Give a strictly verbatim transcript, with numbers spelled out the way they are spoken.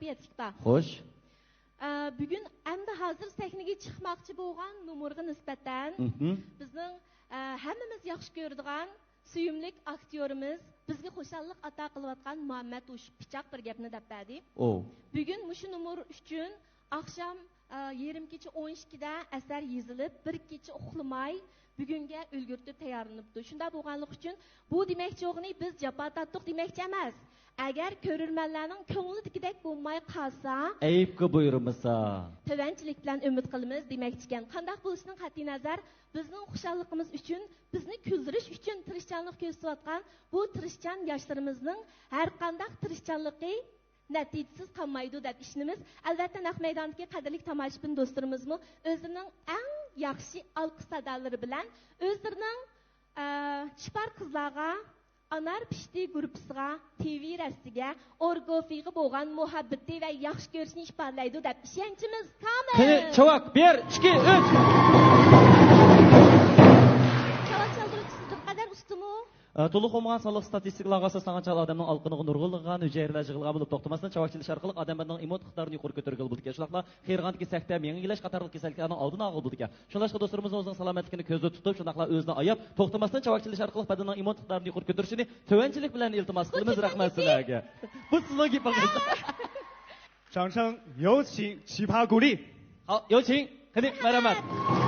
يەتكۈپا. خوش. ئە، بۈگۈن ئەمدى ھازىر سەھنىگە چىقماقچى بولغان نومۇرغا نىسبەتەن، مھم، بىزنىڭ، ئە، ھەممىمىز ياخشى كۆرىدىغان سۆيۈملۈك ئاكتيورىمىز، بىزگە خۇشاللىق ئاتا قىلىۋاتقان مۇھەممەت ھوشۇپ پىچاق بىر گەپنى دەپ بەردى. ئو. بۈگۈن مۇشۇ نومۇر ئۈچۈن ئاخشام، ئە، يېرىم كېچە ئون ئىككىدە ئەسەر يېزىلىپ، بىر كېچە ئۇخلىماي، بۈگۈنگە ئۈلگۈرتۈپ تەييارلىنىپتۇ. شۇنداق بولغانلىقى ئۈچۈن بۇ دېمەكچى بولغىنى بىز جاپا تارتتۇق دېمەكچى ئەمەس. ئەگەر كۆرۈرمەنلەرنىڭ كۆڭلىدىكىدەك بولماي قالسا، ئەيىبكە بۇيرۇمىسا، تۆۋەنچىلىك بىلەن ئۈمىد قىلىمىز دېمەكچىكەن. قانداق بولۇشىدىن قەتئىينەزەر، بىزنىڭ خۇشاللىقىمىز ئۈچۈن، بىزنى كۈلدۈرۈش ئۈچۈن تىرىشچانلىق كۆرسىتىۋاتقان بۇ تىرىشچان ياشلىرىمىزنىڭ ھەرقانداق تىرىشچانلىقى نەتىجىسىز قالمايدۇ دەپ ئىشىنىمىز. ئەلۋەتتە، نەق مەيداندىكى قەدىرلىك تاماشىبىن دوستلىرىمىزمۇ ئۆزلىرىنىڭ ئەڭ ياخشى ئالقىش سادالىرى بىلەن ئۆزلىرىنىڭ، ئە، چىپار قىزلارغا، ئانار پىشتى گۇرۇپپىسىغا، تىۋى رەستىگە، ئورگوفىغا بولغان مۇھەببىتى ۋە ياخشى كۆرۈشىنى ئىپادىلەيدۇ دەپ ئىشەنچىمىز تامام. قېنى، چاۋاك، بىر، ئىككى، ئۈچ. چاۋاك چالدۇرۇش بىر قەدەر ئۇستىمۇ؟ ئە، تولۇق بولمىغان سانلىق ستاتىستىكىلارغا ئاساسلانغان چاغ ئادەمنىڭ ئالقىنىغا نۇرغۇنلىغان ھۈجەيرىلەر يىغىلغان بولۇپ، توختىماستىن چاۋاك چېلىش ئارقىلىق ئادەم بەدىنىنىڭ ئىممۇنىتېت ئىقتىدارىنى يۇقىرى كۆتۈرگىلى بولىدىكەن. شۇنداقلا قېرىغاندىكى سەكتە، مېڭە ئىگىلەش قاتارلىق كېسەللىكلەرنىڭ ئالدىنى ئالغىلى بولىدىكەن. شۇڭلاشقا دوستلىرىمىزنىڭ ئۆزىنىڭ سالامەتلىكىنى كۆزدە تۇتۇپ، شۇنداقلا ئۆزىنى ئاياپ، توختىماستىن چاۋاك چېلىش ئارقىلىق بەدىنىنىڭ ئىممۇنىتېت ئىقتىدارىنى يۇقىرى كۆتۈرۈشىنى تۆۋەنچىلىك بىلەن ئىلتىماس قىلىمىز. رەھمەت سىلەرگە. بۇ سىزنىڭ گېپىڭىز. 掌声有请奇葩鼓励。 好，有请. قېنى، مەرھەمەت.